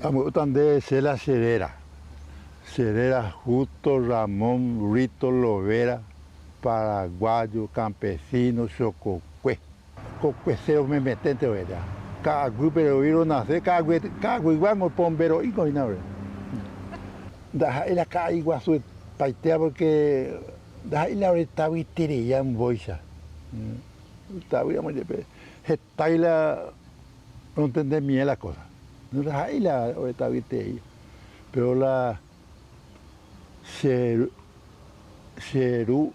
Ambo'éta nde che la che réra. Che réra Justo Ramón Brito Lovera, paraguayo, campesino, chokokue. Kokueséro memeténte oheja. Ka'aguýpe rovi ronase, ka'aguyguángo pombero'íko hína ore. Ndaha'éi la ka'ay guasu paitéva porque ndaha'éi la ore tavyterei ambóicha. Tavýramo jepe hetái la Rontendemie la cosa. Ndaha'éi la oretavyeterei, pero la che che ru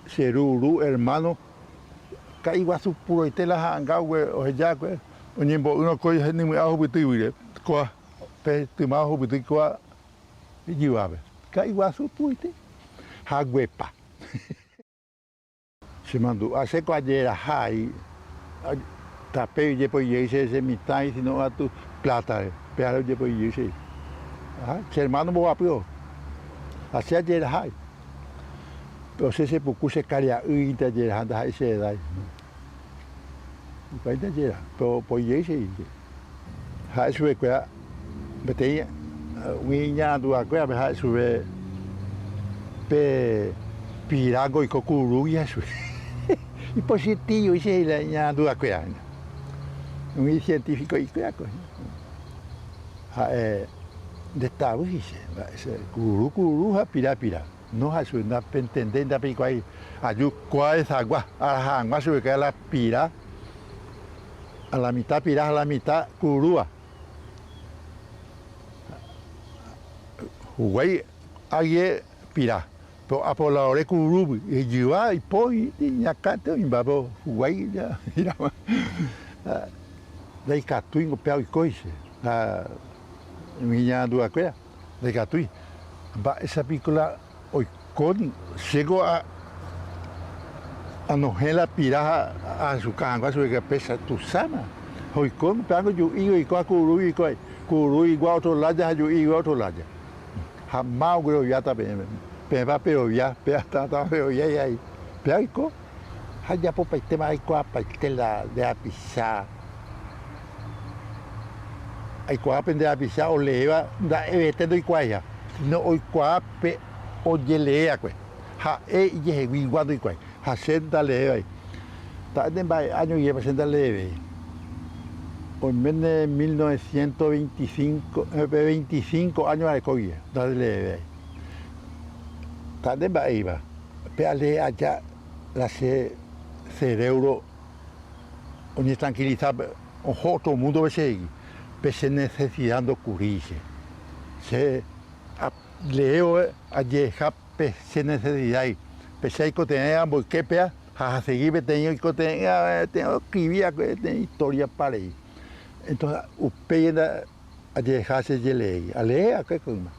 che ru ru hermano ka'i guasu puroite la ha'anga oheja va'ekue oñembo'ýrõ ko henypy'ã ohupyty yvýre kóa pe hetyma ohupyty kóa ijyvápe ka'i guasu puroite haguepa. Che mandu'a che ko ajeraha ai tape ojepoi jey che che mitã sino katu plátare, péare ojepoi jey che. Aha, che hermano mbohapy oho. Ha che ajeraha ai. Péro che chepuku che karia'ýinte ajeraha ndaha'éi che edái. Upéinte ajeraha, péro opoi jey che. Ha'e chupekuéra peteĩ umi iñaranduvakuérape ha'e chupe pe pirángo oiko kurúgui ha chupe ipochytĩgui che he'i la iñaranduvakuéra hína. Umi científico-ikuéra ko hína. Ha'e ndetavy he'i che, mba'e che kuru kuru ha pira pira. No ha chupe ndapentendéi ndapeikuaái aju kua esagua araha hag̃ua chupekuéra la pira a la mitad pira ha la mitad kurúva. Huguái ague pira, pero apo la ore kurúgui, ijyva, ipo, iñakãte oĩmba, pero huguái pira ndaikatúingo péva oiko he'ise ha umi iñaranduvakuéra ndaikatúi. Mba'éicha piko la oiko chéko anohẽ la pira ha ahachuka hag̃ua chupe péicha tuicháma. Ha oiko upévango ju'i oiko ha kurúgui oiko avei. Kuru igua otro lája ha ju'i igua otro lája. Ha máva ogueroviáta peẽme. Peẽpa perovia, pe atãtava perovia hi'ái. Péva oiko ha ojapopaitéma aikuaapaite la nde rapicha. Aikuaa pe nde rapicha oleéva nda'evete ndoikuaaiha, sino oikuaa pe ojelee va'ekue. Ha'e ijeheguigua ndoikuaái. Ha che ndaleévai. Ta'e nde mba'e áño guivépa che ndaleevéi. Oiméne 1925, pe 25 áño areko guive ndaleevéi. Ta'e nde mba'éiva, pe alee aja la che cerebro oñetranquiliza oho otro mundo-pe chehegui, pe che necesidad ndokuríi che. Che aleévo ajehecha pe che necesidad-gui, pe che aikotevẽ amboyke péa ha asegi peteĩ oikotevẽ'ỹva peteĩ oescribi va'ekue peteĩ historia parei. Entonces upéi ajehecha che jeleégui, alee va'ekue ko yma.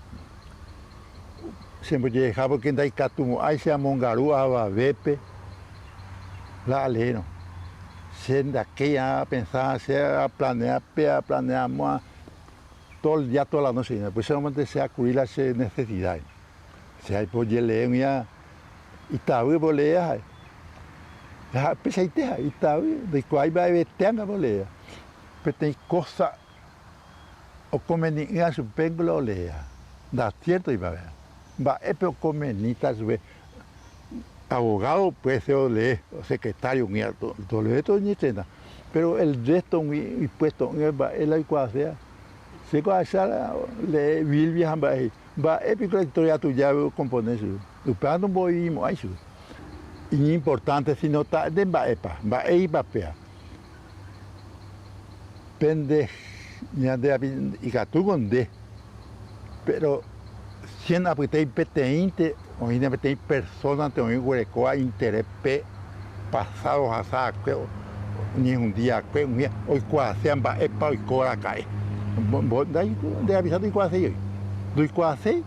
Chembojehecha porque ndaikatumo'ãi che amongaru avavépe la aleérõ. Che ndakéi apensa, che aplanea péa, aplanea amóa todo el día, toda la noche hína. Upéicharõmante che akuri la che necesidad. Che aipo ojelee umíva itavýpe oleea ha'e. Ha upeichaite ha'e itavy, ndoikuaái mba'evete anga oleea. Peteĩ kósa okomeni'ỹva chupéngo la oleea. Ndaciértoipa péva. Mba'épe okomeníta chupe abogado puede ser olee, secretario umíva tolee toñetrena. Pero el resto umi ipuesto'ỹva mba'e la oikuaaséva. Chéko ahecha la olee Biblia ha mba'e he'i. Mba'e piko la historia tuja okompone chupe. Upéva ndomboivimo'ãi chupe. Iñimportánte sino ta nde mba'épa, mba'éipa péva. Pende ñande ikatúko nde, péro cien apytépe peteĩnte oĩne peteĩ persónante oĩ oguerekóva interés pe pasádo ohasa va'ekue oñehundi va'ekue umi oikuaaséva mba'épa oiko raka'e. Nde rapicha ndoikuaaséi voi, ndoikuaaséi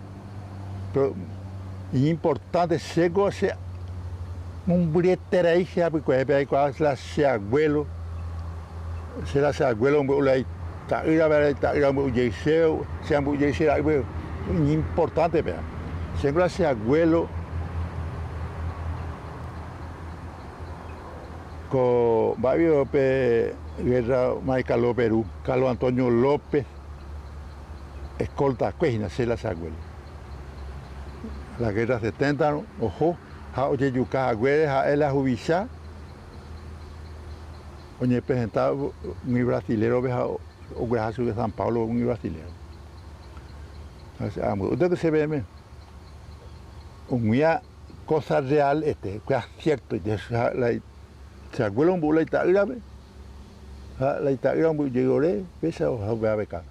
péro iñimportánte chéko che mombyryeterei che hapykuerépe aikuaa la che aguélo, che la che aguélo ombo'u la ita'ýrape ha ita'ýra ombo'u jey chéve, che ambo'u jey che ra'ýpe, iñimportánte péva. Chéngo la che aguélo. Ko mba'évio pe guerra Mariscal López ru, Carlos Antonio López escolta-kue hína che la che aguélo. La guerra setenta-rõ oho ha ojejuka haguére ha'e la huvicha oñepresenta umi brasilero-pe ha ogueraha chupe San Pablo umi brasilero. Ambya'úta che peẽme umía Cosa real ete, upéva cierto ite, ha la che abuelo ombo'u la ita'ýrape, ha la ita'ýra ombo'u jey ore, péicha oha upéva pe káso.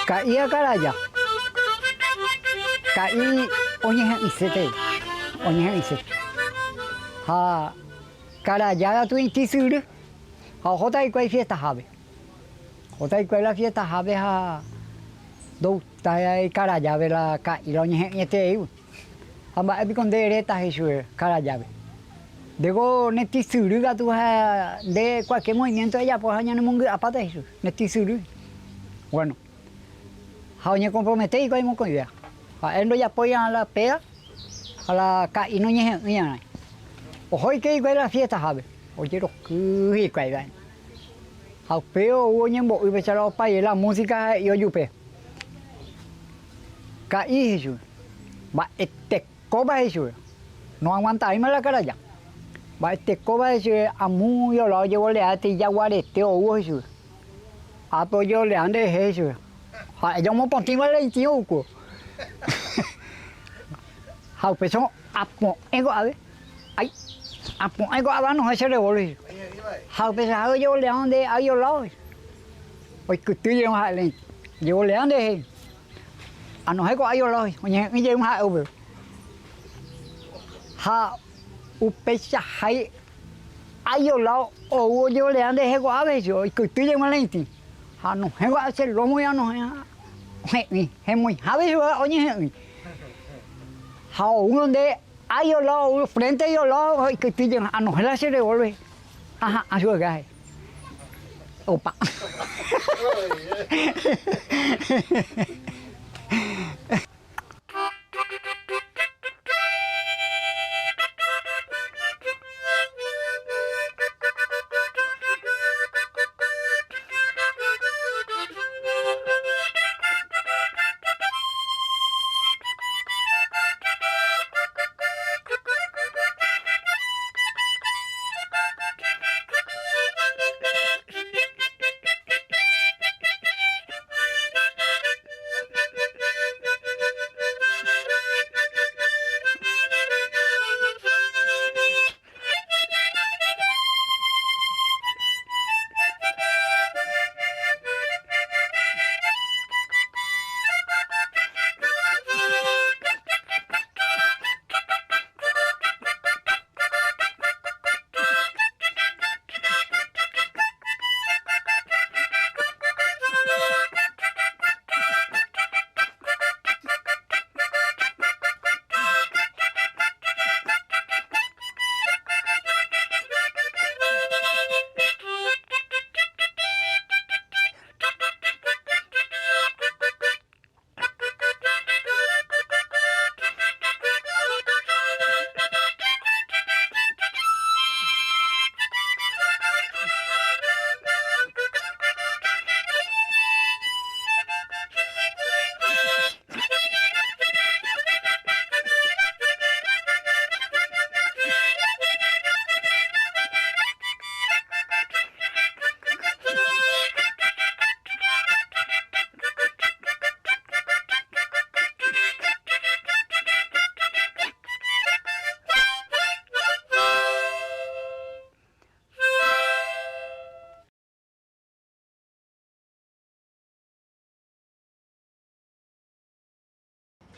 Ka'i akaraja. Ka'i oñeha'ãiséte, oñeha'ãise. Ha karaja katu itĩ syry ha ohóta hikuái fiestahápe. Ohóta hikuái la fiestahápe ha ndoutái karajápe la ka'i la oñehe'ẽtereígui. Ha mba'e piko nde eréta he'i chupe karajápe. Ndéko ne tĩ syry katu ha nde cualquier movimiento ejapo ha ñanemongy'apáta he'i chupe, ne tĩ syry. Bueno, ha oñecompromete hikuái mokõivéva. Ha'e ndojapói'arã la péa ha la ka'i noñehe'ỹi'arã. Oho oike hikuái la fiestahápe, ojeroky hikuái va'erã. Ha upéi ou oñembo'y péicha la opaie la música ha he'i ojupe, Ka'i he'i chupe, Mba'etekópa he'i chupe, noaguantavéima la karaja. Mba'etekópa he'i chupe, amu iolá ojevoleáta ijaguarete oúvo he'i chupe. Ápe ojeolea nderehe he'i chupe. Ha'e omopotĩva la itĩ ouko. Ha upéicha apo'ẽ ko'ápe. Ai, apo'ẽ ko'ápe anohẽ che revólver he'i. Ha upeichahápe ojeolea nde aioláo he'i. Oikyty jeýma ha'e la itĩ. Ojeolea nderehe he'i. Anohẽ ko'ã aioláo he'i. Oñehe'ỹi jeýma ha'e upépe. Ha upeichahái aioláo ou ojeolea nderehe ko'ápe he'i chupe. Oikyty jeýma la itĩ. Ha anohẽ ko'ápe che lómogui anohẽ ha ohe'ỹi. Hemoihápe chupe oñehe'ỹi. Ha oúrõ nde aioláo ou frente aioláo oikyty jeýma. Anohẽ la che revólver aha'ã chupe kuéra he'i. Opa.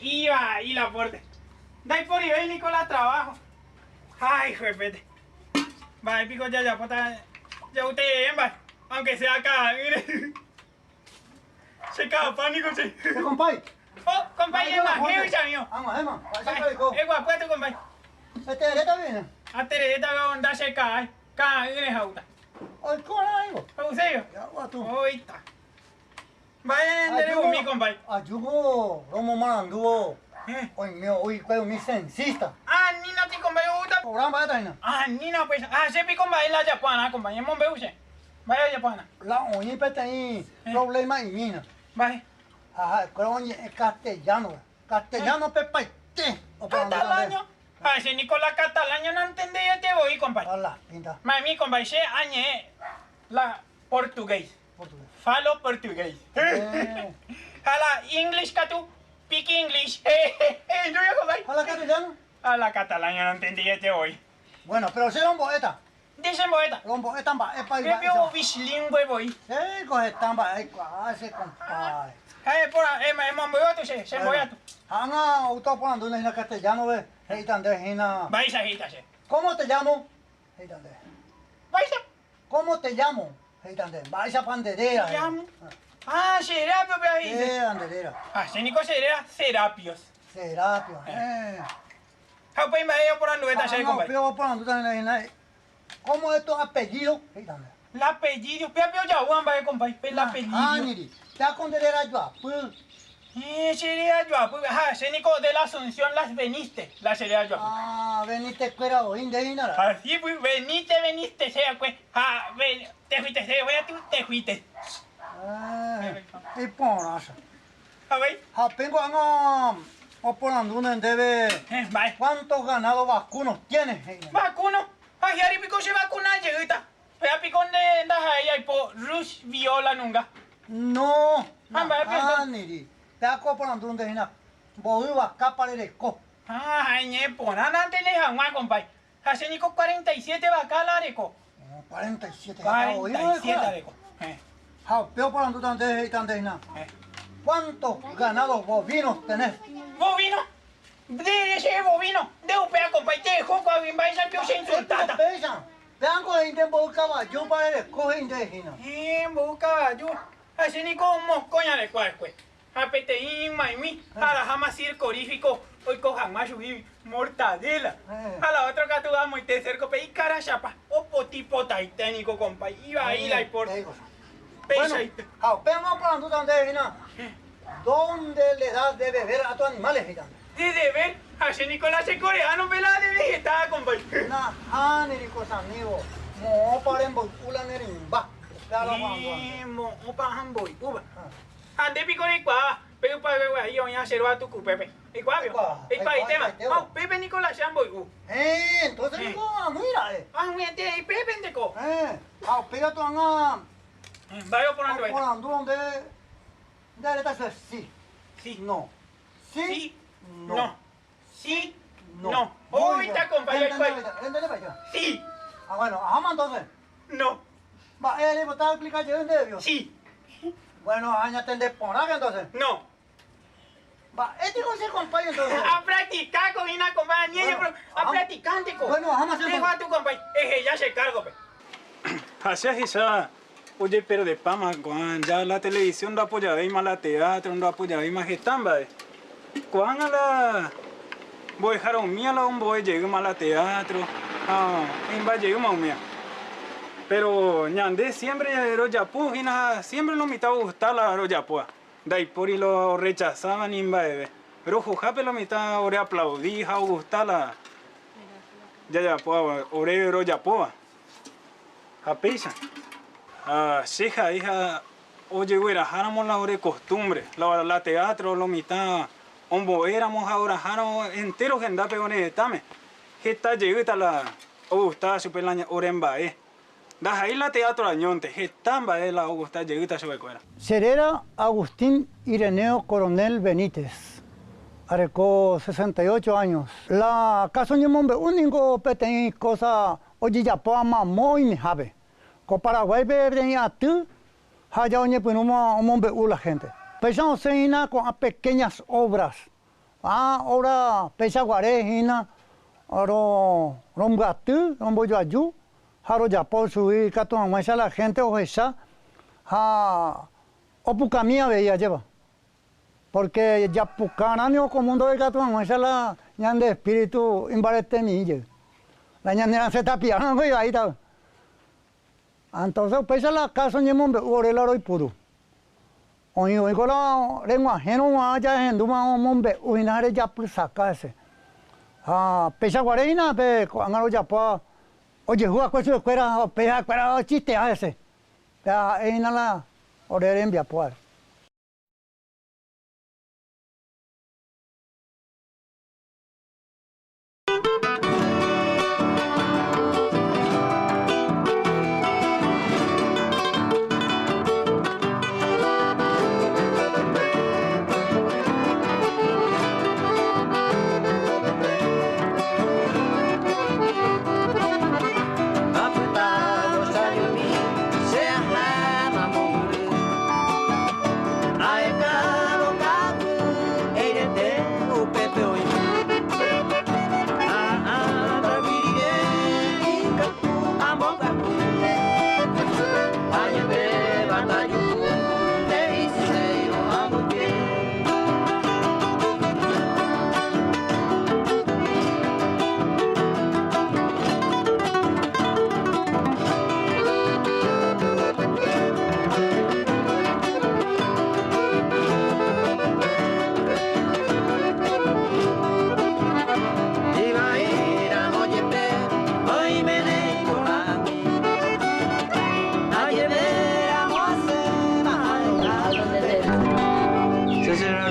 Iba ahí la puerta. Ndaiporivéi niko la trabajo. Ha hijuepete. Mba'e piko jajapóta ja'uteee mba'e, aunque sea ka'aýre. Che ka'apa niko che. Che kompái. Oh, kompái eg̃uahẽ oichamiõ. Ag̃uahẽma, mba'éichapa oiko. Eguapýatu kompái. Etereréta vine. Atereréta onda che ka'ái, ka'aýre ha'úta. Oiko arã oĩvo. Ho'uséiva. Ja'uatu. Oĩta. Mba'e nde re'umi kompái. Ajúko romomarandúvo oime ou hikuái umi censista. Anína piko mba'e oúta. Obrá mba'éta hína. Anína upéicha. Ha che piko mba'e la ajapo arã kompái. Emombe'u che. Mba'e ojapo arã. La oĩ peteĩ problema imína. Mba'e. Ha ha'ekuéra oñe'ẽ castellano-pe. Castellano-pe paite oporandu ñandéve. Catalaño. Ha che niko la catalaño nantendeiete voi kompái. Ha la pinta. Ma'ẽmi kompái che añe'ẽ la portugués. Portugués. Falo portugués. Ha la English katu, speak English. Enjoy kompái. Ha la castellano. Ha la catalaño nantendeiete voi. Bueno, pero che rombo'éta. Nde che mbo'éta. Rombo'éta mba'épa Pépe imba'éicha. obislingũe voi. Chéko heta mba'e aikuaa che kompáre. Ha'e porã, emombe'u atu che, che mbo'e atu. Ha ág̃a oúta oporandúne hína castellano-pe, he'íta nde hína. Mba'éicha he'íta che. Cómo te llamo? He'íta nde. Mba'éicha? Cómo te llamo? He'íta nde. Mba'éichapa nde réra? Te llamo. Ah, che rérape upéva he'ise. Réra, nde réra. Ha che niko che réra Serapios. Serapios, héẽ. Ha upéi mba'e oporanduvéta che Ko'ág̃a upe oporandúta hína hína, Cómo es tu apellido? He'íta nde. La apellido, péape ojavúva mba'e kompái, pe la apellido. Nahániri, péako nde rerajoapy. Héẽ, che rerajoapy, ha che niko de la Asunción las veniste, la che rerajoapy. Ah, veniste kuéra voi nde hína ra'e. Así pues, veniste, veniste che akue, ha te fuiste, che voy a tu, te fuiste. Héẽ, iporã che. Avei. Ha pe ko'ág̃a oporandúne ndéve Mba'e. Cuántos ganado vacunos tienes? He'i. Vacuno? Ha hi'ári piko che vacuna jeýta. Péva piko nde ndaha'éi aipo Rush viola nunga. No, Ha mba'e piko. nahániri. Péva ko oporandu nde hína mboy vakápa rereko. Ha ha'eñe'ẽ porã nantende hag̃ua, kompái. Ha che niko 47 vaka la areko. 47 heta voi reko. 47 areko. Ha upe oporandúta nde he'íta nde hína, Cuántos ganados bovinos tenés? Bovino? Nde che bovino, nde upéva kompái teho ko'águi mba'éicha pio che insultáta. Upéicha, péango he'i nde mboy kavajúpa rereko he'i nde hína. Héẽ, mboy kavaju, ha che niko mokõi areko va'ekue. Ha peteĩ maymi araháma circorífico oiko hag̃ua chugui mortadela. Ha la otro katu amoite cerco-pe ikarachapa, opoti potaite niko kompái, ivai la ipor. Peichaite. Bueno, ha upéva oporandúta ndéve hína, Dónde le das de beber a tus animales? he'íta ndéve. De deber, ha che niko la che coreano pe la de vegetada kompái. Nahániri kosamígo, moõpa remboy'u la ne rymba. Upéva la oporandúva ndéve. Moõpa amboy'úva. Ha nde piko reikuaáva pe ypygua'i oĩva che róga tukupépe? Eikuaápio? Eikuaaitéma. Ha upépe niko la che amboy'u. Héẽ, entonces niko ag̃ui ra'e. Ag̃uiete upépe ndeko. Héẽ, ha upéi katu ág̃a Mba'e oporandu aíta? Oporandu nde, nde aréta che si. Si. No. Si. Si. No. No. Si. No. No. Oĩta kompái aikuaa. Rentendépa Si. Ah, bueno, aháma entonces. No. Mba'e reipota aexplica jey ndéve pio? Sí. Bueno, añatende porãke entonces. No. Mba'e piko che kompái entonces? Apractica ko hína kompái, ani eje Bueno, apracticánte ko. Bueno, aháma che Pegua tu kompái, eheja che cargo-pe. Ha che ahecha ojeperdepáma ko'ã ja la televisión ndoapojavéima la teatro, ndoapojavéima heta mba'e. Ko'ág̃a la mbo'ehára umía la ombo'e jeýma la teatro ha oĩmba jeýma umía. Pero ñande siempre rojapo hína ha siempre lo mitã ogusta la rojapóva. Ndaipóri lo orrechasáva ni mba'eve. Rohohápe lo mitã oreaplaudi ha ogusta la jajapóva ore rojapóva. Ha péicha, ha che ha'e ha ojegueraháramo la ore costumbre, la teatro, lo mitã ombo'éramo ha oraháramo entero hendápe ore retãme, heta jeýta la ogustáva chupe la ore mba'e. Ndaha'éi la teatro añónte, heta mba'e la ogusta jeýta chupekuéra. Che réra Agustín Ireneo Coronel Benítez, areko 68 años. La káso ñemombe'u ningo peteĩ kósa Ojejapóva mamo oimehápe. Ko Paraguáipe peteĩ aty ha ja oñepyrũma omombe'u la hénte. Péicha osẽ hína ko'ã pequeñas obras. Ha obra péicha guare hína rombyaty, rombojoaju ha rojapo chugui ikatu hag̃uáicha la gente ohecha ha opukami avei ajépa. Pórke japukarã niko ko múndope ikatu hag̃uáicha la ñande espíritu imbaretemi jey. La ñane rasẽ tapiárõ niko ivaíta. Entonces upéicha la káso ñemombe'u ore la roipuru. Oĩ oĩko la reg̃uahẽrõ g̃uarã jahendúma omombe'u hína ha rejapysaka hese. Ha péicha guare hína pe ko'ág̃a rojapóva ojehu va'ekue chupekuéra ha upéi ha'ekuéra ochistea hese. Pe ha'e hína la ore rembiapo ha'e.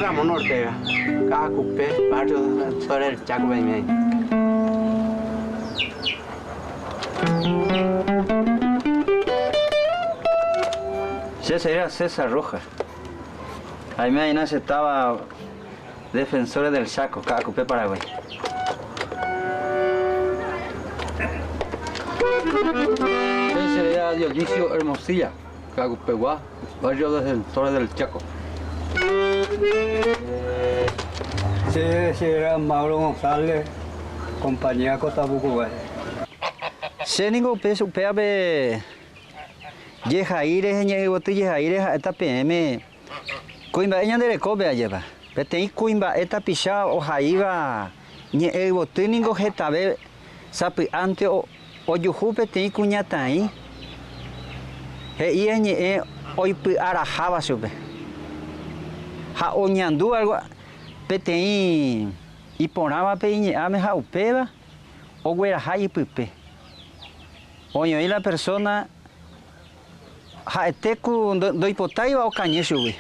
Ramón Ortega, Caacupé, barrio sobre el Chaco Baimén. César era César Rojas. Ahí me estaba Defensores del Chaco, Caacupé, Paraguay. Ese era Dionisio Hermosilla, Caacupeguá, barrio Defensores del Chaco. Ese era Mauro González, compañía Cotabuco. Che ningo upe upévape jehai rehe ñe'ẽyvoty jehai rehe ha'éta peẽme kuimba'e ñande rekópe ajépa. Peteĩ kuimba'e tapicha ohaíva ñe'ẽyvoty ningo hetave sapy'ánte ojuhu peteĩ kuñataĩ he'i ñe'ẽ oipy'araháva chupe ha oñandu algo peteĩ iporãvape iñe'ãme ha upéva ogueraha ipype. Oñoĩ la persona ha'ete ku ndoipotáiva okañy chugui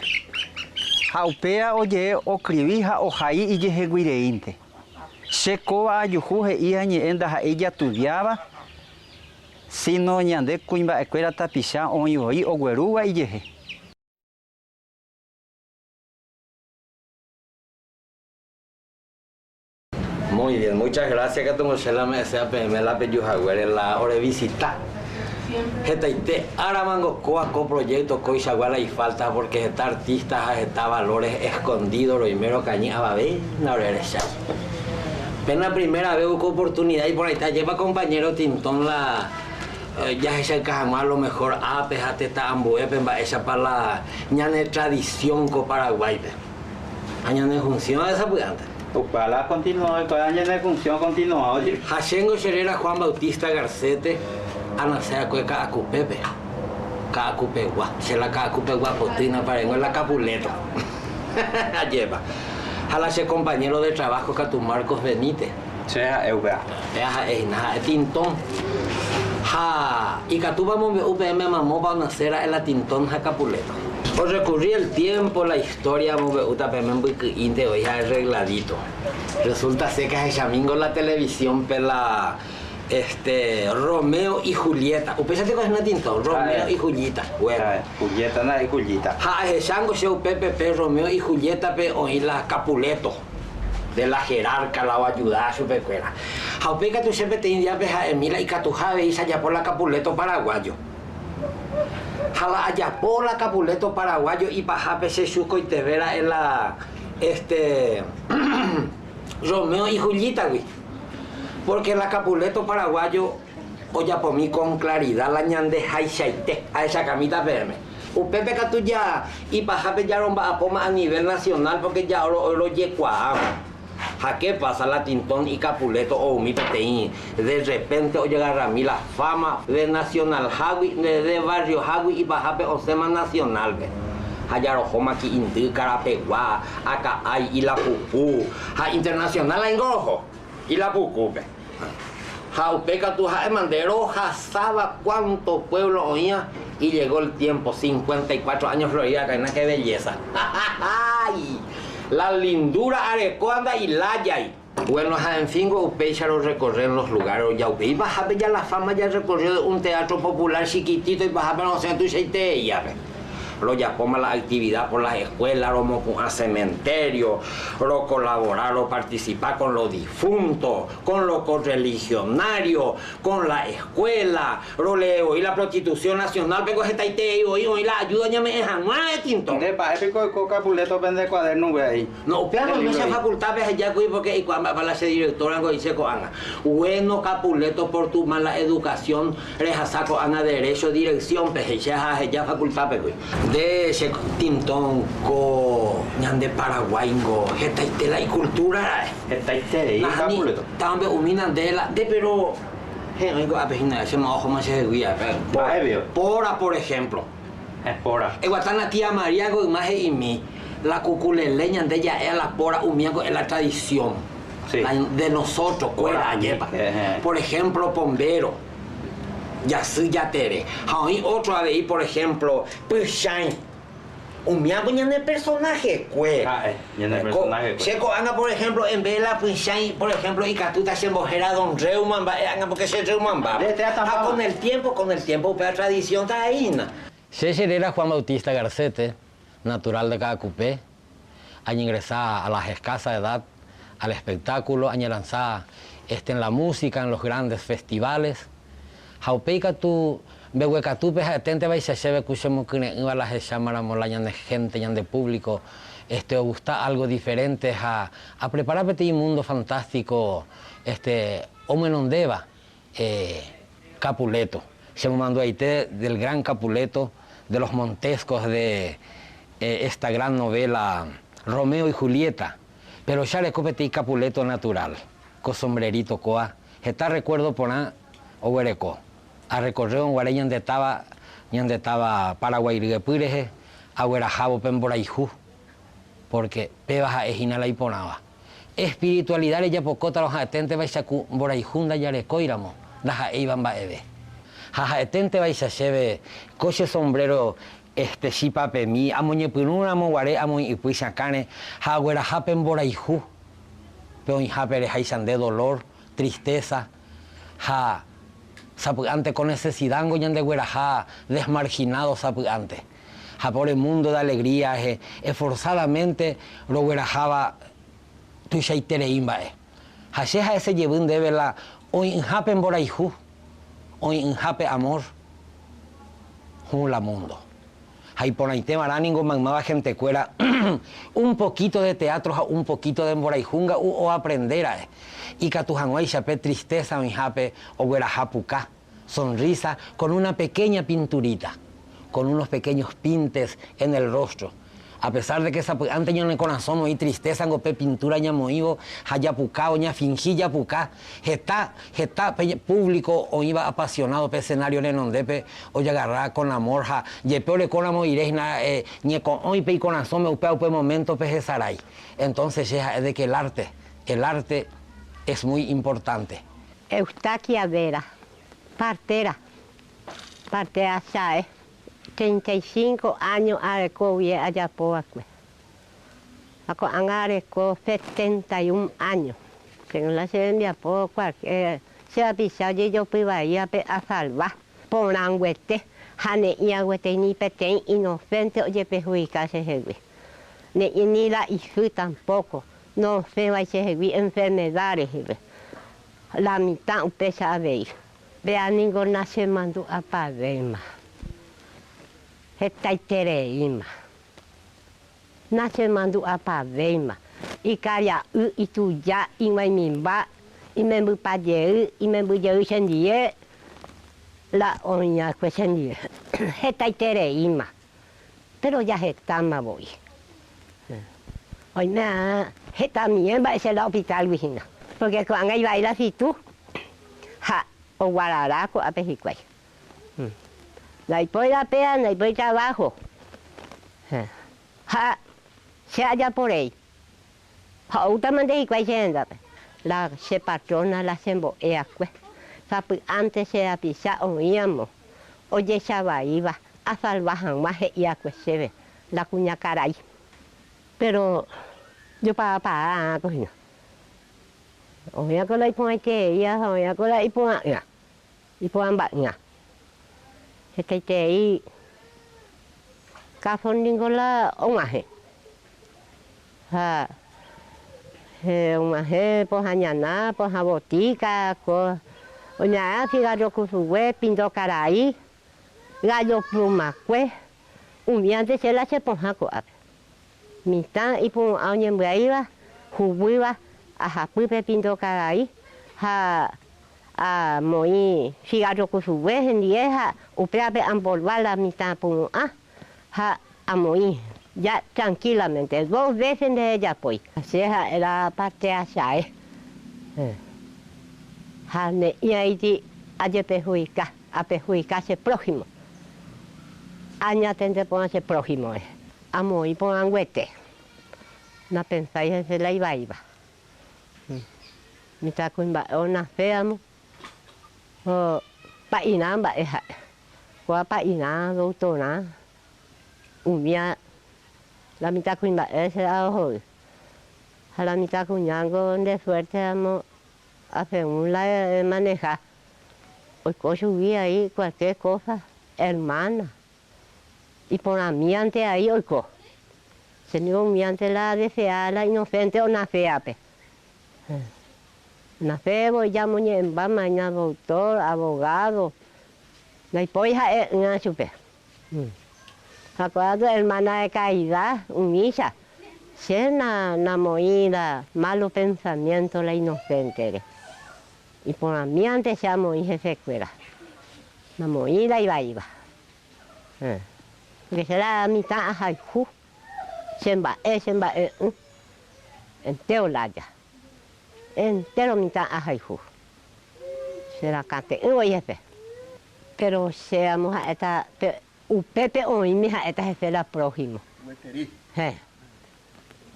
ha upéva oje'e oskrivi ha ohai ijeheguireínte. Che kóva ajuhu he'i ha ñe'ẽ ndaha'éi jatudiáva, síno ñande kuimba'ekuéra tapicha oĩ voi oguerúva ijehe. Muy bien, muchas gracias katu che la me'ẽséva peẽme la peju haguére la ore visita. Hetaite ára mango kóva ko proyecto kóichagua la ifalta porque heta artista ha heta valores escondido roime rokañy avave ndaorerechái. Pena primera vez ko oportunidad iporãite ajépa compañero Tintón la jahechauka hag̃ua lo mejor ápe ha tetã ambuépe mba'éichapa la ñane tradición ko Paraguáipe. Ha ñane función ha'e sapy'ánte. Upéva la continuado hikuái ñane función continuado jepi. Ha chéngo che réra Juan Bautista Garcete, anase akue Ka'akupépe, Ka'akupegua, che la Ka'akupegua poty naparengue la Capuleto. Ajépa. Ha la che compañero de trabajo katu Marcos Benítez. Che ha'e upéva. Péva ha'e hína, ha'e Tintón. Ha ikatúpa amombe'u peẽme mamópa onase ra'e la Tintón ha Capuleto. Orrekurri el tiempo, la historia amombe'úta peẽme mbyky'ínte oĩ ha arregladito. Resulta ser que ahechamíngo la televisión-pe la, este, Romeo y Julieta. Upéicha tiko hína Tintón, Romeo y Jullita. Bueno. Julieta ndaha'éi Jullita. Ha ahechángo che upépe pe Romeo y Julieta-pe oĩ la Capuleto. De la jerarca la oayuda chupekuéra. Ha upéi katu che peteĩ díape ha'emi la ikatuha avei che ajapo la Capuleto paraguayo. Ha la ajapo la Capuleto paraguayo ipahápe che chukoiteve ra'e la Este Romeo y Julietagui. Porque la Capuleto paraguayo ojapomi con claridad la ñande haichaite. Ahechakamíta peẽme. Upépe katu ja ipahápe ja romba'apóma a nivel nacional porque ja rojekuaáma. Ha qué pasa la Tintón y Capuleto oumi peteĩ de repente ojagarrami la fama de nacional-hágui, de barrio-hágui ipahápe osẽma nacional-pe. Ha jarohóma ki'indy, Karapegua, Aka'ái, Ilapuku ha internacional aingo roho, Ilapukúpe. Ha upéi katu ha'éma nde rohasáva cuánto pueblo oĩva y llegó el tiempo, 54 años Florida Kaina, qué belleza. Ay! La lindura arekóva nda'ilájai. Bueno, ha en fin ko upéicha rorecorre en los lugares ojaupe. Ipahápe ya la fama ya recorrió de un teatro popular chiquitito ipahápe rosẽ tuichaitereiápe. Rojapóma la actividad por las escuelas, romopu'ã cementerio, rocolabora, roparticipa con los difuntos, con los correligionarios, con la escuela, rolee voi la prostitución nacional pe ko hetaiterei voi oĩ la ayuda ñame'ẽ hag̃ua tintón. Nde mba'e piko oiko Capuleto pende cuaderno upe aí? No, upéva Nde no che libro-i. facultad pe aheja kuri porque eikuaa mba'épa la che directora ngo he'i che ko'ág̃a. Bueno Capuleto por tu mala educación Rehasa ko'ág̃a derecho dirección-pe, he'i che ha aheja facultad-pe kuri. Nde che tintón ko ñande Paraguáingo hetaite la icultura ra'e. Hetaiterei Nahani, Capuleto. tambe'umi nande la nde pero he'õi ko'ápe hína che ma ohóma chehegui ápe. Mba'e pio? Póra por ejemplo. Póra. Eguatána tía María ko yma he'imi la kukulele ñande ja'e a la póra umía ko es la tradición. Sí. La de nosotros kuéra ajépa. Por ejemplo Pombero, Jasy Jatere. Ha oĩ otro avei por ejemplo Pychãi. Umíva ko ñane personaje kue. Ha'e, ñane personaje kue. Che ko'ág̃a por ejemplo en vez de la Pychãi por ejemplo ikatúta chembohéra Don Reuma mba'e ág̃a porque che Reumamba. Ha con el tiempo, con el tiempo upéva tradición ta hína. Che cheréra Juan Bautista Garcete, natural de Ka'akupe, añingresa a las escasa edad al espectáculo, añelanza este en la música, en los grandes festivales, ha upéi katu mbeguekatúpe ha'eténte vaicha chéve ku chemokyre'ỹva la ahechámaramo la ñane gente, ñande público este ogusta algo diferente ha aprepara peteĩ mundo fantástico este omyenondéva eh Capuleto. Chemomandu'aite del gran Capuleto, de los Montescos de esta gran novela Romeo y Julieta, pero che areko peteĩ Capuleto natural, ko sombrerito kóa, heta recuerdo porã oguereko. Arrecorrérõ guare ñande táva, ñande táva Paraguay ryepy rehe, aguerahávo pe mborayhu, porque péva ha'e hína la iporãva. Espiritualidad rejapokótarõ ha'eténte vaicha ku mborayhu ndajarekóiramo, ndaha'éiva mba'eve. Ha ha'eténte vaicha chéve ko che sombrero este chipapemi amoñepyrũ ramo guare amoĩ ypy chakãre ha agueraha pe mborayhu pe oĩhápe reháicha nde dolor, tristeza ha sapy'ánte ko necesidad ngo ñandegueraha desmarginado sapy'ánte. Ha pe ore mundo de alegría rehe esforzadamente rogueraháva tuichaiterei mba'e. Ha che ha'ese jevy ndéve la oĩ'ỹhápe mborayhu, oĩ'ỹhápe amor, hũ la mundo. Ha iporãiteva'erã ningo maymáva gentekuéra un poquito de teatro ha un poquito de mborayhu nga'u oaprende ra'e, ikatu hag̃uáicha pe tristeza oĩhápe ogueraha puka. sonrisa con una pequeña pinturita, con unos pequeños pintes en el rostro. A pesar de que sapy'ánte ñane korasõ oĩ tristeza ngo pe pintura ñamoĩvo ha japuka o ñafingi japuka, heta, heta pe público oĩva apasionado pe escenario renondépe ojagarra con amor ha jepe orekóramo ire hína ñeko'õi pe ikorasõme upéva upe momento-pe hesarái. Entonces che ha'e de que el arte, el arte es muy importante. Eustaquia Vera, partera, partera chae, 35 áño areko guie ajapo va'ekue. Ha ko'ág̃a areko 71 áño. Según la che rembiapo cualquier che rapicha ojejopy vaívape asalva porãnguete ha ne'ĩaguetei ni peteĩ inocente ojeperhudika chehegui. Ne'ĩ ni la isy tampoco nosẽvai chehegui enfermedad reheve. La mitã upéicha avei. Péa ningo nachemandu'apavéima. Hetaitereíma. Nachemandu'apavéima. Ikaria'y, ituja, ig̃uaimimba, imembypa jey, imemby jey chendie, la oĩakue chendie. Hetaitereíma. Péro jahetáma voi. Oime hetamie mba'e che la hospital-gui hína. Pórke ko'ág̃a ivai la situ ha oguarara ko'ápe hikuái. Ndaipói la péa, ndaipói trabajo. Ha che ajapo rei. Ha oútama nde hikuái che rendápe. La che patrona la chembo'e akue. Sapy'ánte che rapicha oĩamo ojecha vaíva asalva hag̃ua he'i akue chéve la kuñakarai. Péro jopavapaa ko hína. Oĩako la iporãitereíva ha oĩako la iporã'ỹva. Iporãmba'ỹva. Hetaiterei káso ningo la og̃uahẽ. Ha og̃uahẽ pohã ñana, pohã botíka, ko oña'ã cigarro kusugue, pindo karai, gallo plumakue, umíante che la che pohã ko'ápe. Mitã ipu'ã oñembyaíva, huguýva, ahapýpe pindo karai ha Amoĩ cigarro kusugue hendie ha upévape ambolva la mitã pu'ã ha amoĩ ja tranquilamente dos veces ndejapói. Che ha'e la parte achae ha ne'ĩraiti ajepehuika, apehuika che prójimo, añatende porã che prójimo rehe, amoĩ porãnguete, napensái hese la ivaíva. Mitãkuimba'e onaséramo, pa'irã mba'e ha'e. Kóva pa'irã, doctorã, umía la mitãkuimba'e che ahoy. Ha la mitãkuñángo nde suerte ramo a según la emaneja, oiko chugui ai cualquier cosa, hermana. Iporãmíante ai oiko. Che ningo umíante la adesea la inocente onacéape. Onacévo ijamoñe'ẽmbáma hína doctor, abogado, ndaipóri ha'e'ỹva chupe. Ha ko'ág̃a tu hermana de caridad umícha, che namoĩ la malo pensamiento la inocente-re. Iporãmíante che amoĩ hesekuéra. Namoĩ la ivaíva. Porque che la mitã ahayhu, che mba'e, che mba'e'ỹ, entéro lája. Entéro mitã ahayhu. Che rakãte'ỹ voi hese. Péro che amo ha'éta pe upépe oĩmi ha'éta hese la prójimo. Gueteri. Héẽ.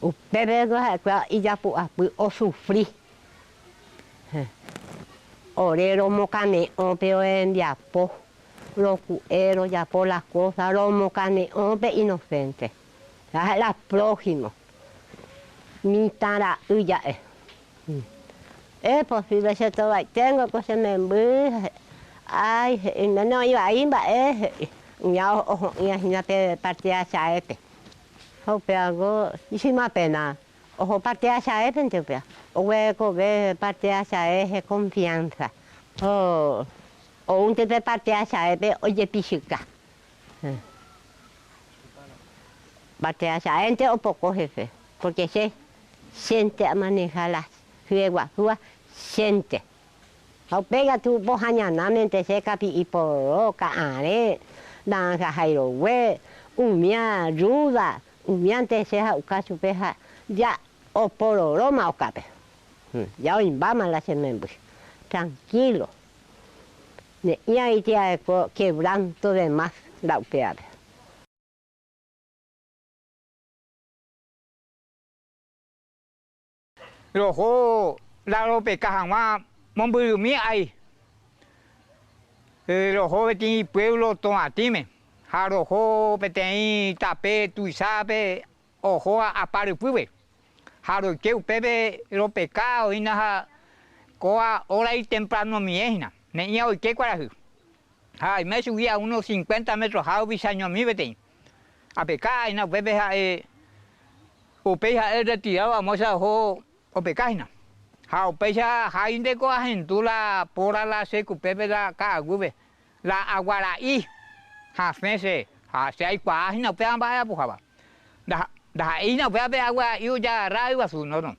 Upépe niko ha'ekuéra ijapu'apy osufri. Ore romokane'õ pe orembiapo, roku'e rojapo la kósa, romokane'õ pe inosénte. Ha ha'e la prójimo, mitã ra'y ja'e. Es posible che tovaiténgo ko che memby, ái he'i, oiméne oĩ vai mba'e, he'i, ña oho'ỹa hína pe partida chaépe. Ha upévango ichima pena Oho parte achaépente upéva, oguerekove parte achae he confianza. Oúnte pe parte achaépe ojepichyka. Parte achaénte opoko hese, porque che chénte amaneja la hyeguasúva, chénte. Ha upéi katu pohã ñanámente che kapi'i pororo, ka'arẽ, naranja hairogue, umía rúda, Umíante che ha'uka chupe ha ja opororóma okápe. Ja oĩmbáma la che memby. Tranquilo. Ne'ĩraiti areko quebranto de más la upévape. Roho la ropeka hag̃ua mombyrymi ai. Roho peteĩ pueblo Toatĩme ha roho peteĩ tape tuichápe ohóva apa rypýpe. Ha roike upépe ropeka oĩna ha kóva hora itempranomie hína, ne'ĩra oike kuarahy. Ha aime chugui a unos cincuenta metroha rupi cheañomi peteĩ. Apeka hína upépe ha'e Upéi ha'e rretirado amóicha oho opeka hína. Ha upéicha háinte ko ahendu la póra la che kupépe la ka'aguýpe, la aguara'i hasẽ che, ha che aikuaa hína upéva mba'e apuháva. Ndaha'éina upéva pe agua'i ojagarra yguasu, no, no.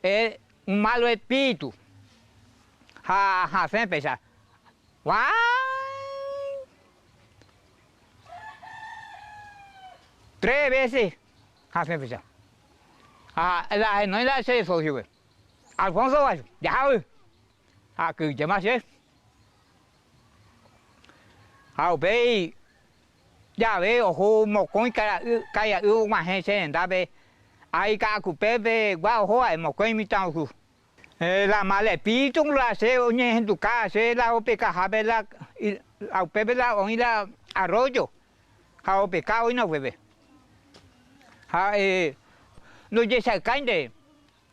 Es un malo espíritu. Ha hasẽ péicha. Guáii! Tres veces hasẽ péicha. Ha la ahenói la che socio-pe. Alfonso guasu, jahágui. Ha kyhyjéma che. Ha upéi jave oho mokõi karia'y og̃uahẽ che rendápe, ái Ka'akupépe gua oho ha'e mokõi mitãrusu. La mal espíritu la che oñehenduka che la opekahápe la upépe la oĩ la arroyo ha opeka oĩna upépe. Ha ndojechaukáinte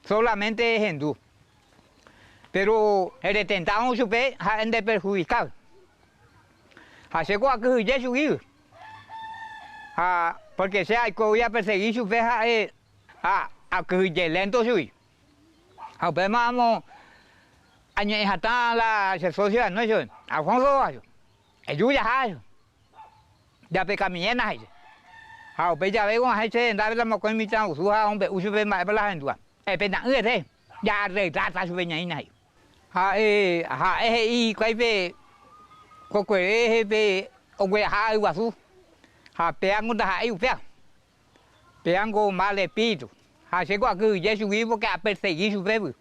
Solamente ehendu. Péro eretentárõ chupe ha'e ndeperhudika. Ha che ko akyhyje chugui. Ha pórke che aikógui apersegi chupe ha'e ha akyhyje lénto chugui. Ha upéma amo añe'ẽ hatã la che sósio anoche, Alfonso, eju jaha. Japekamiéna he'i. Ha upéi jave og̃uahẽ che rendápe la mokõi mitãrusu ha omombe'u chupe mba'épa la ahendúva. Epena'ỹ hese, jaarregláta chupe ñaína he'i. Ha'e ha'e he'i hikuái pe kokuere rehe pe ogueraha yguasu ha péango ndaha'éi upéva. Péango mal espíritu. Ha chéko akyhyje chugui pórke apersegi chupégui.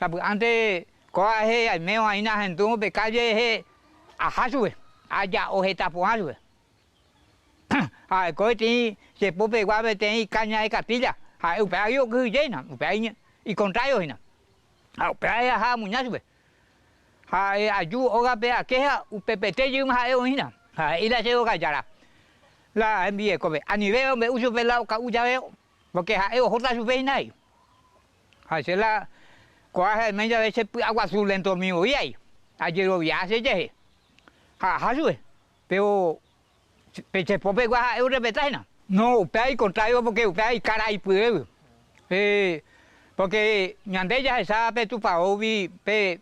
Sapy'ánte kóva rehe aime oĩna ahendúrõ pe kálle rehe aha chupe, aja'o heta porã chupe. Ha aiko peteĩ che popegua peteĩ káña de kapílla, ha'e upévagui okyhyje hína, upéva ikontrário hína. Ha upéva rehe aha amuña chupe. Ha aju ógape ake ha upepete jeýma ha'e oĩ hína. Ha he'i la che róga jára, la hembirekópe, anive ombe'u chupe la oka'u jave, pórke ha'e ohóta chupe hína he'i. Ha che la ko'ã ha'eme jave che py'aguasu lentomi voi ai, ajerovia che jehe. Ha aha chupe, péro pe che pópegua ha'e orrepeta hína. No, upéva ikontrário pórke upéva ikara ipyégui. Pórke ñande jahecha pe tupaógui pe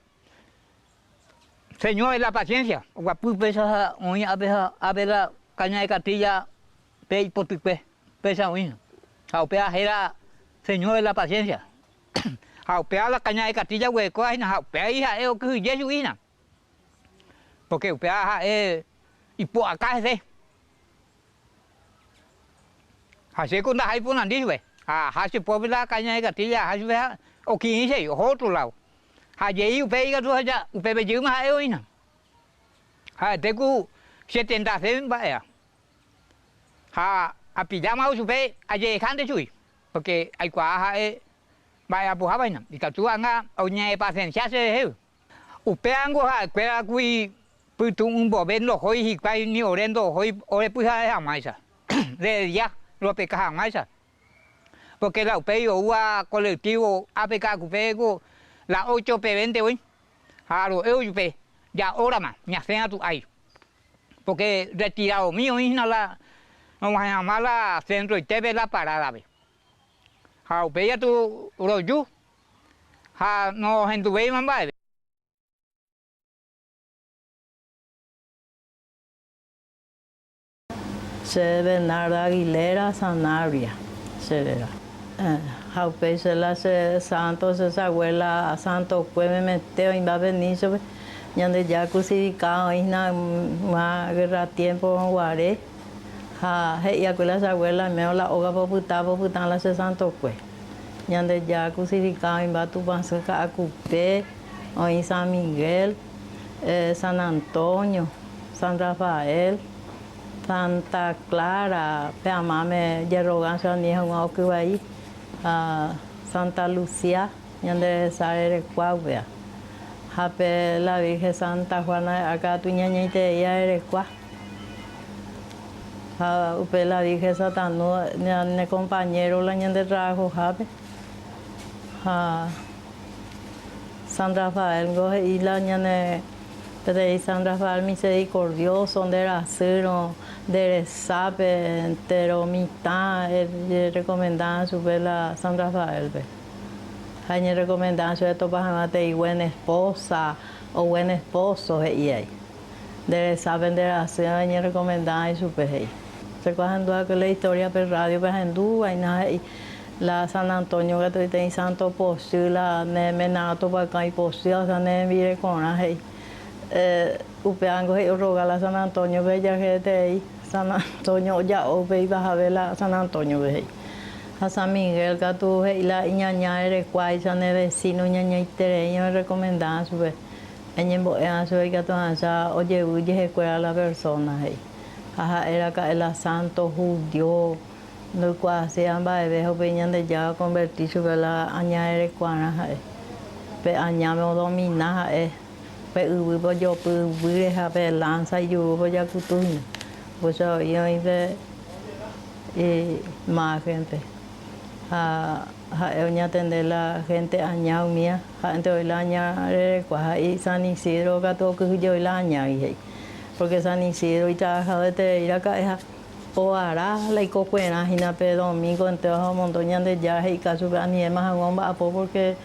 Señor de la Paciencia, oguapy péicha ha oĩ ápe ha ápe la caña de catilla pe ipotykue, péicha oĩ. Ha upéva héra Señor de la Paciencia. Ha upéva la caña de catilla oguerekóva hína ha upévagui ha'e okyhyje chugui hína. Pórke upéva ha'e ipu'aka hese. Ha che ko ndahái ponandi chupe. Ha aha che pópe la caña de catilla aha chupe ha okirirĩ chei, oho otro lado. Ha jey upéi ikatu ahecha upépe jeýma ha'e oĩna. Ha'ete ku che tendase mba'éva. Ha apilláma chupe ajehekánte chugui, pórke aikuaa ha'e mba'e apoháva hína. Ikatu ág̃a oñepasensia cherehe. Upévango ha'ekuéra kuri pytu'ũ mbove ndohói hikuái ni ore ndohói ore pyhare hag̃uáicha, de día ropeka hag̃uáicha. Pórke la upéi oúva kolektívo ápe ka'akupe ko la ócho pevénte voi, ha ro'e ojupe ja órama ñasẽ atu'ái. Pórke retiradomi oĩ hína la rog̃uahẽ hag̃ua la sentroitépe la parádape. Ha upéi katu roju ha nohenduvéima mba'eve. Che Bernardo Aguilera Sanabria che réra. Ha upéi che la che santo che saguéla santokue memete oĩmba pe nicho-pe Ñandejára crucificado oĩhína yma guerra tiempo guare ha he'iakue la che abuela oimérõ la ógape opyta opyta la che santokue. Ñandejára crucificado oĩmba Tupãsy Ka'akupe, oĩ San Miguel, San Antonio, San Rafael, Santa Clara, pe amáme jerroga ani hag̃ua oky vai, ha Santa Lucía, ñande resa rerekua upéva. Ha pe la Virgen Santa Juana de Arco katu ñañaitereíva rerekua. Ha upe la Virgen Satanu ñane compañero la ñande trabajohápe. Ha San Rafael ngo he'i la ñane peteĩ San Rafael misericordioso nde rasýrõ nde resápe entero mitã erekomenda chupe la San Rafael-pe. Ha eñerekomenda chupe topa hag̃ua te'i buen esposa o buen esposo he'i ai. Nde resápe nde rasýrõ eñerekomenda ichupe he'i. Che ko ahendu va'ekue la historia pe radio-pe ahendu va'erã he'i. La San Antonio katu peteĩ santo pochy la ne ména topakã ipochy ha ne rembirekorã he'i. Upévango he'i orroga la San Antonio-pe jajeterei San Antonio oja'o upe ipahave la San Antonio-pe he'i. Ha San Miguel katu he'i la iñaña rerekuáicha ne vecino iñañaiterei oñerrekomenda'ã chupe. Eñembo'e'ã chupe ikatu hag̃uáicha ojevy jehekuéra la persona he'i. Ha ha'e raka'e la santo judio ndoikuaaséva mba'eve ha upéi Ñandejára okonverti chupe la aña rerekuarã ha'e. Pe añáme odomina ha'e, pe yvýpe ojopy yvýre ha pe lánsa ijurúpe ojakutu hína. Upéicha voi oĩ pe imáhenpe. Ha ha'e oñatende la hénte aña umía, ha'énte voi la aña rerekua ha San Isidro katu okyhyje voi la añágui he'i. Pórke San Isidro itravahadoeterei raka'e ha oara la ikokuerã hína pe domingo entéro ha omondo Ñandejára he'ika chupe anivéma hag̃ua omba'apo pórke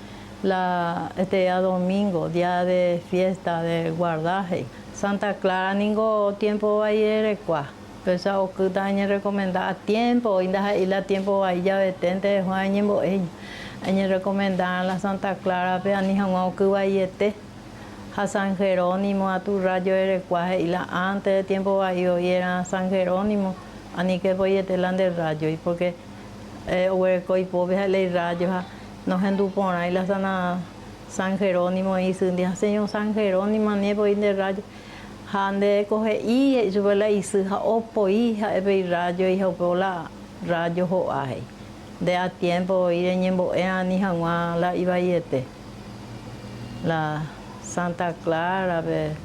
la este día domingo, día de fiesta, de guarda he'i. Santa Clara ningo tiémpo vai rerekua. Péicha okýta añerrekomenda a tiémpo, oĩ ndaha'éi la tiémpo vai javeténte eho añembo'e hína. Añerrekomenda la Santa Clara-pe ani hag̃ua oky vaiete. Ha San Jerónimo atu rrájo erekua he'i la ánte de tiémpo vai oĩ era San Jerónimo, aníke poiete la nde rrájoi, pórke oguereko ipópe ha'e la irrájo ha nohendu porãi la San Jerónimo isýndi ha Señor San Jerónimo anie poi nde rrájo. Ha nde ko he'i, he'i chupe la isy ha opoi ha'e pe irrájoi ha upévo la rrájo ho'a, he'i. Nde a tiémpo voi reñembo'e ani hag̃ua la ivaiete. La Santa Clara-pe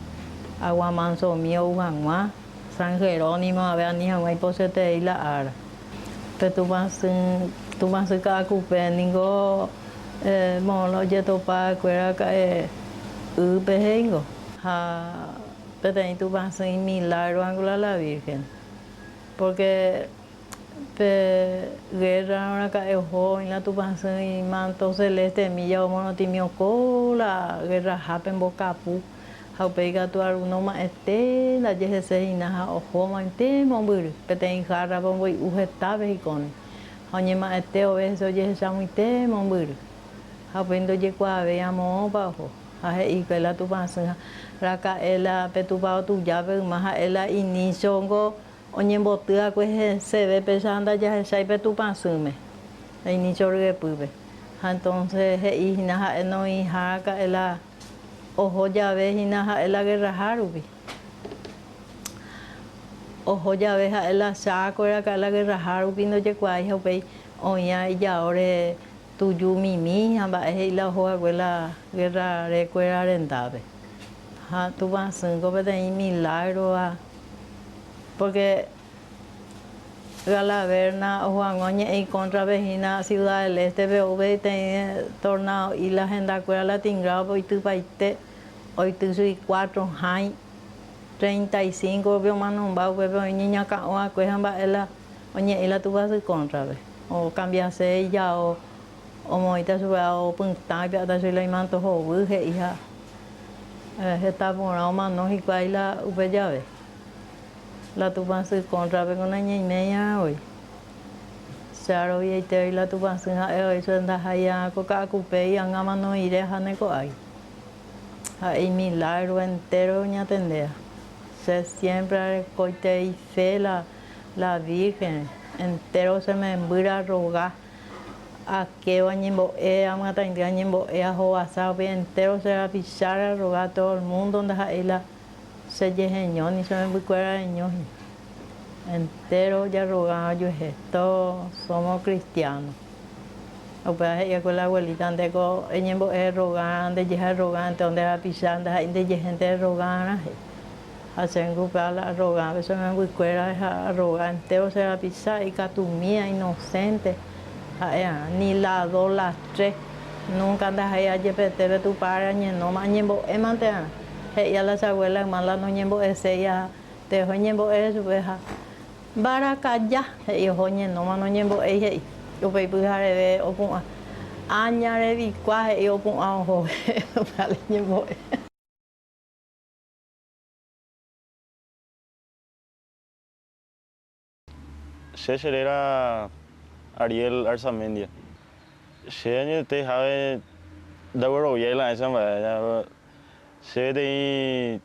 aguamansomi ou hag̃ua, San Jerónimo ave ani hag̃ua ipochyeterei la ára. Pe Tupãsy, Tupãsy Ka'akupe ningo moõ la ojetopa va'ekue raka'e ýpe he'ingo. Ha peteĩ Tupãsy imilagro ángulo la Virgen. Porque pe guerra raka'e oho oĩ la Tupãsy imanto celeste milla omorotĩmi oko la guerrahápe mbokapu. Ha upéi katu Arúno oma'ẽte ndaje hese hína ha ohómante mombyry, peteĩ járrape omboy'u hetápe hikóne. Ha oñema'ẽte ove hese ojehechamuite mombyry. Ha upéi ndojekuaavéi amópa oho. Ha he'i hikuái la Tupãsy ha raka'e la pe tupao tujápe yma ha'e la iníchongo oñemboty va'ekue heseve péicha ha ndajahechái pe Tupãsýme, la inícho ryepýpe. Ha entonces he'i hína ha'e noĩha raka'e la Oho jave hína ha'e la gerraha rupi. Oho jave ha'e la Cháko raka'e la gerraha rupi ndojekuaái ha upéi oĩva ijaóre tuju mimi ha mba'e he'i la oho hague la gerra rekuéra rendápe. Ha Tupãsýngo peteĩ milágrova pórke Galaverna oho hag̃ua oñe'ẽ ikóntrape hína Ciudad del Este-pe ou peteĩ tornado'i la hendakuéra la Tingrao-pe oitypaite, oity chugui cuatro hãi, 35 rupi omanomba upépe oĩ ñeñakã'o va'ekue ha mba'e la oñe'ẽ la Tupãsy kóntrape. Okambiase ijao omoĩta chupe ao pytã oipe'áta chugui la imanto hovy he'i ha heta porã omano hikuái la upe jave. La Tupãsy kóntrape ko nañaiméiarã voi. Che aroviaite voi la Tupãsy ha'e voi che ndahaiarã ko ka'akupéi ág̃a mano rire aháne ko'águi. Ha'e imilágro entéro oñatendéva. Che siémpre arekoiterei fe la la Vírhenre. Entéro che membýre arroga, akévo añembo'e, amyataindy añembo'e, ahovasa, upéi entéro che rapicháre arroga todo el múndo ndaha'éi la Che jeheño ni che membykuéra reño hína. Entéro jarrogã ojuehe, todos somos cristianos. Upéva he'i va'ekue la abuelita, ndéko eñembo'e errogã, ndejeha errogãnte o nde rapicha, ndaha'éi ndejehénte errogãrã, he'i. Ha chéngo upéva la arrogãve che membykuéra ha arroga entéro che rapicha, ikatumíva, inocente, ha'e'arã, ni la dos, la tres, nunca ndaha'éi ajepete pe Tupãre añenóma, añembo'émante'arã. He'i a la che abuela yma la noñembo'eséi ha teho eñembo'e chupe ha mbarakaja, he'i oho oñenóma noñembo'éi he'i, upéi pyhareve opu'ã. Aña revikua he'i opu'ã oho upéva la iñembo'e. Che cheréra. Ariel Arzamendia. Che añetete jave ndagueroviái la ahecha mba'e. Che peteĩ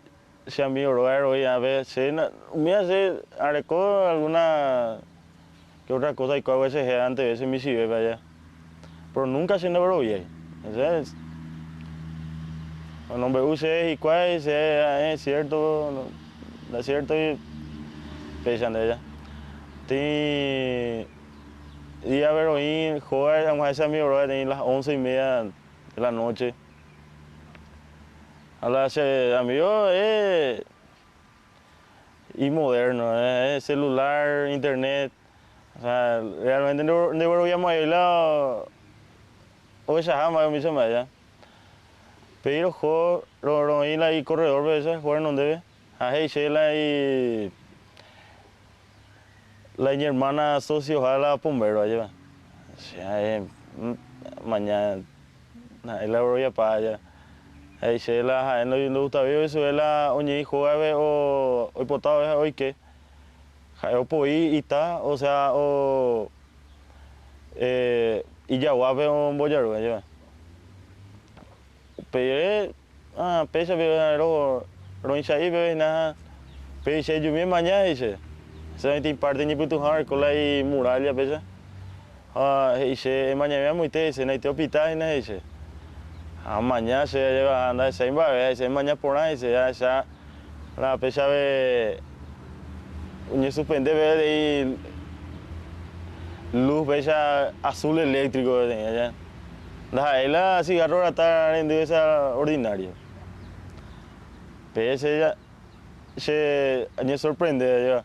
che amigo róga roĩ ápe, che umíva che areko alguna que otra cosa aikuaáva cheje anteve che michĩvépe aja. Pero nunca che ndagueroviái. Onombe'u chéve hikuái, che ha'e cierto, ndaciértoi péichante aja. Peteĩ día-pe roĩ hóga ag̃uahẽ che amigo róga peteĩ las once y media de la noche. Ha la che amigo es imoderno, celular, internet, o sea, realmente ndegueroviamo'ãi la ohechaha mba'e umi che mba'e ja. Péi roho roĩ la ikorredórpe che hóga renondépe ha he'i chéve la i la iñermana sosioha la bombero ajépa. Che ha'e maña ha'e la oroviapa aja. He'i chéve la ha'e ndogustavéi chupe la oñeĩ hógape o oipota vove ha'e oike. Ha'e opoi ita, osea o ijaguápe ombojaru ajépa. Upéi ah péicha pe roĩcha'i peve hína ha péicha ejumi emaña he'i che. Che oĩta ipárte iñypytũha oreko la imuralla péicha. Ha he'i che emañami amoite he'i che naite opita hína he'i che. Ha amaña che ajépa ha ndahechái mba'eve he'i che emaña porã he'i che ahecha la péicha pe oñesuspende peve peteĩ luz péicha azul eléctrico peteĩ aja. Ndaha'éi la cigarro rata rendy esa ordinario. Pe che che añesorprende ajéva.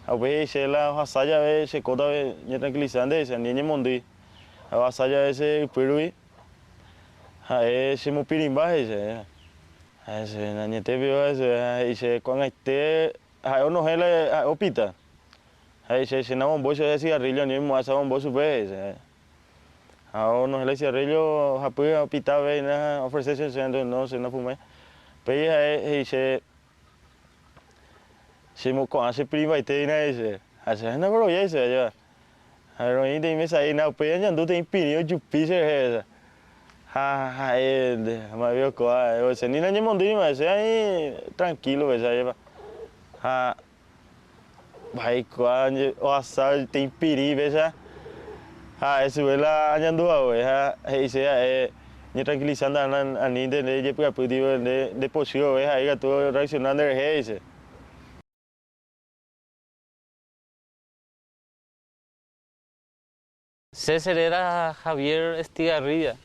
Ha upéi he'i che la ohasa jave che kótape ñetranquilizante he'i che ani añemondýi. Ha ohasa jave che ypýrupi ha'e chemopirĩmba he'i che. Ha che añete péva ha he'i che ko'ag̃aite ha'e onohẽ la ha'e opita. Ha he'i che che namombói chupe cigarrillo ani oimo'ã che amombo chupe he'i che. Ha onohẽ la cigarrillo ohapy ha opita avei ha ofrece che che no che nafumái. Upéi ha'e he'i che Che moko'ã che pirĩmbaite hína he'i che. Ha che ndagueroviái che ajéva. Ha roĩ teĩ mesa'i hína upéi añandu teĩ pirĩ ojupi che rehe he'íva. Ha ha'e mba'eve oikóva che ni nañemondýima che aĩ tranquilo péicha ajépa. Ha aikuaa ohasa teĩ pirĩ péicha ha ha'e chupe la añandu hague ha he'i che ha'e ñetranquilisa anínte nde jepy'apy tipo nde ndepochy vove ha'e ikatu orreacciona nderehe he'i che. Che cheréra Javier Estigarribia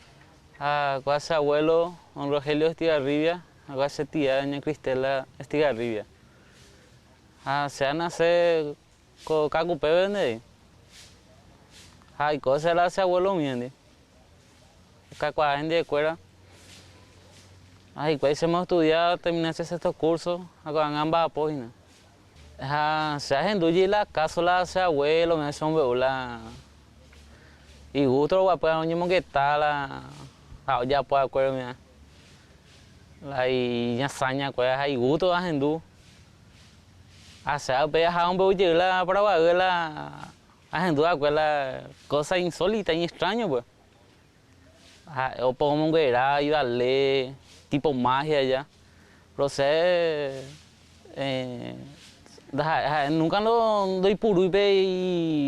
ha kóa che abuelo don Rogelio Estigarribia ha kóa che tia doña Cristela Estigarribia. Ha che anase ko Ka'akupépe ndéi. Ha aiko che la che abuelo umíandi. Okakuaa hendivekuéra. Ha hikuái chemoestudia termina che sexto curso ha ko'ág̃a amba'apo hína. Ha che ahendu jey la káso la che abuelo me che omombe'u la igusto roguapy oñemongeta la ha ojapo va'ekue rupi'ã la iñasaña kuéra ha igusto ahendu. Ha che upéi aha omombe'u jey la Paraguaýpe la ahendu va'ekue la cosa insólita y extraño pues. Ha'e opomonguera ivale tipo magia ja. Péro che ndaha'e ha'e nunca ndoipurúi pe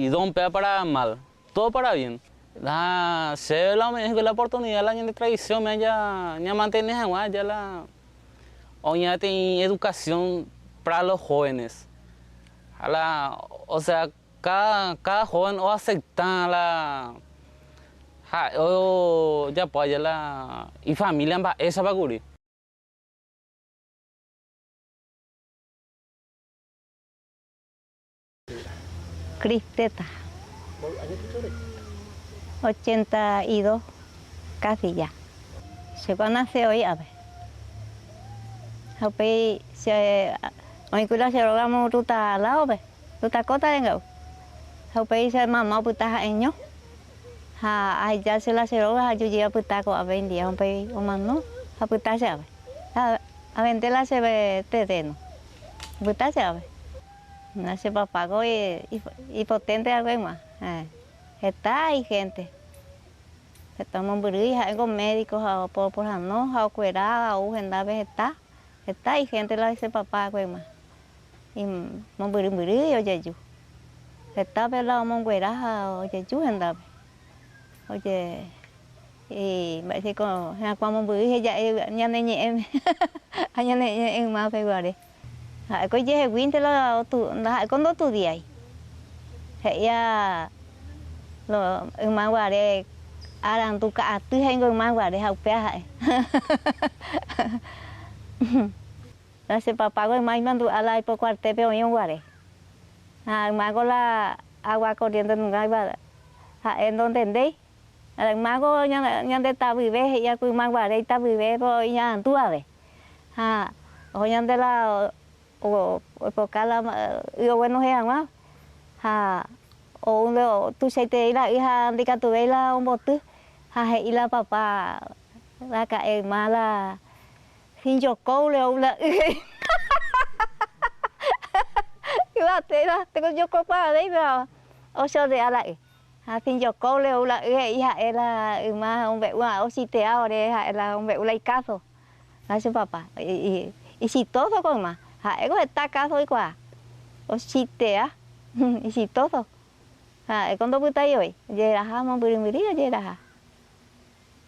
idon péva para mal, todo para bien. Ha chéve la ome'ẽ chupe la oportunidad la ñande tradición-me ja ñamantene hag̃ua ja la oĩva peteĩ educación para los jóvenes. Ha la osea Cada, cada joven oacepta la ha'e ojapo aja la ifamilia mba'éichapa kuri. Cristeta. 82 casi ya. Che ko anase oĩ ápe. Ha upéi che oĩkuri la che róga ruta ládope. Ruta kóta renga'u. Ha upéi che mama opyta ha'eño. Ha aheja che la che róga ha aju jey apyta ko'ápe india ha upéi omano ha apyta che ápe. Ha avende la che terreno. Apyta che ápe. La che papá ko ipotente haguéma. Heta ihénte. Heta mombyry ha'éngo médico ha oporoporano ha okueráva ou hendápe heta, heta ihénte la che papa va'ekue yma. Mombyry mbyry ojeju. Hetápe la omonguera ha ojeju hendápe. Oje mba'éichaiko hyakuã mombyry ja'e ñane ñe'ẽme ha ñane ñe'ẽ ymápe guare. Ha'éko ijeheguínte la ndaha'éko ndotudiái. He'íva lo yma guare arandu ka'aty he'íngo yma guare ha upéva ha'e. La che papágui yma imandu'a la aipo cuartel-pe oĩrõ guare. Ha ymáko la agua corriente nunga ha'e nontendéi. Ha ymáko ñande tavyve he'íva ku yma guare itavyve iñarandu ave. Ha oho ñande la oipoka la y oguenohẽ hag̃ua ha ou tuichaiterei la y ha ndikatuvéi la omboty ha he'i la papa raka'e yma la Sinjokóure ou la y he'i. Yvate yvate ojokokuaavéi péva ochorrea la y. Ha sinjokóure ou la y he'i ha'e la yma ombe'u ochitea ore ha'e la ombe'u la ikáso. Ha che papa ichitóso ko yma. Ha'éko heta káso oikuaa. Ochitea ichitóso. Ha'éko ndopytái voi. Ojeraha mombyrymbyry ojeraha.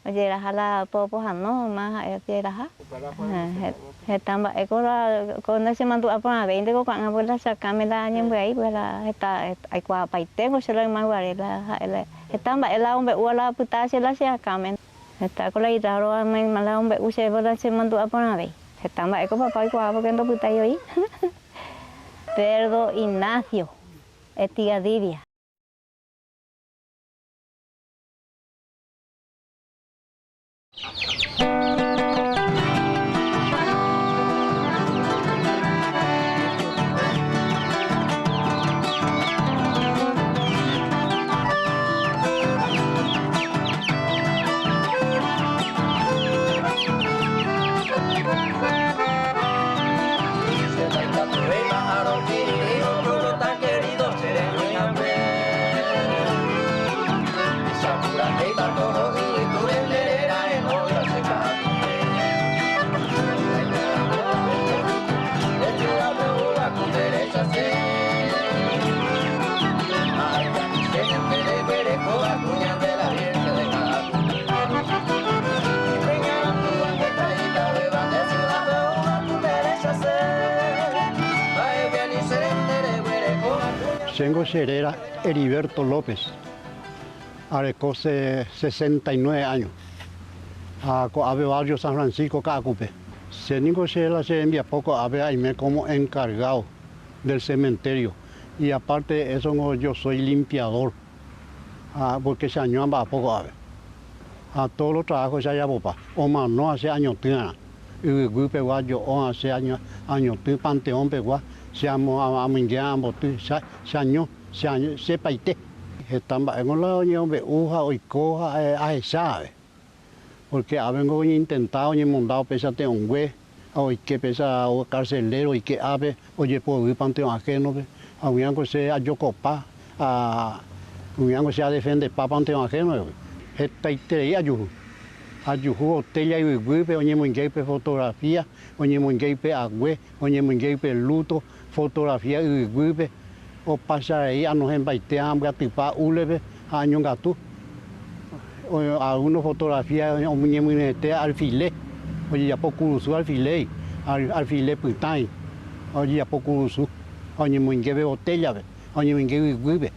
Ojeraha la popohano yma ha'e ojeraha. Heta mba'e ko la ko ndachemandu'a porãvéinte ko ko'ág̃a pórke la che akãme la añembyai pórke la heta aikuaapaiténgo che la yma guare la ha'e la heta mba'e la ombe'úva la apyta che la che akãme. Heta ko la irrárova mayma la ombe'u chéve la chemandu'a porãvéi. Heta mba'e ko papa oikuaa pórke ndopytái voi. Pedro Ignacio Estigarribia. Chéngo che réra Heriberto López, areko 69 áño ha ko'ápe barrio San Francisco Ka'akupe. Che ningo che la che rembiapo ko'ápe aime como encargado del cementerio y aparte de eso ngo yo soy limpiador ha porque che año amba'apo ko'ápe ha todos los trabajos che ajapopa omano che añotỹarã yvyguy pegua jo'o che añotỹ panteón pegua che amoinge amboty che año che paite. Heta mba'éngo la oñemombe'u ha oiko ha ahecha ave. Pórke ápengo oñeintenta oñemonda upéicha te'õngue ha oike péicha carcelero oike ápe ojepoyvy panteón ahénope. Ha umívango che ajokopa ha umívango che adefendepa panteón ahénope. Hetaiterei ajuhu. Ajuhu botella yvyguýpe oñemoinge upe fotografía, oñemoinge upe ague, oñemoinge upe luto, fotografía yvyguýpe, opacharei anohẽmbaite ha ambyatypa úlepe ha añongatu. Alguno fotografía oñemynyhẽte alfile, ojejapo kurusu alfiléi, alfile pytãi, ojejapo kurusu ha oñemoinge pe botéllape, ha oñemoinge yvyguýpe,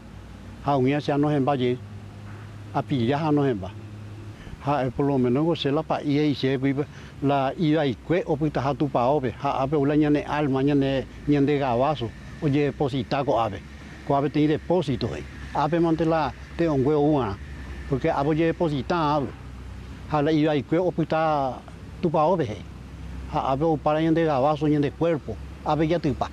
ha umíva che anohẽmba jey, apilla ha anohẽmba. Ha por lo menos che la pa'i he'i chéve la ivaikue opytaha tupaópe ha ápe ou la ñane alma, ñane ñande gavaso ojedeposita ko'ápe. Ko'ápe peteĩ depósito he'i. Ápe mante la te'õngue ou va'erã, porque ápe ojedeposita ápe ha la ivaikue opyta tupaópe he'i. Ha ápe oupára ñande gavaso, ñande cuerpo, ápe jatypa.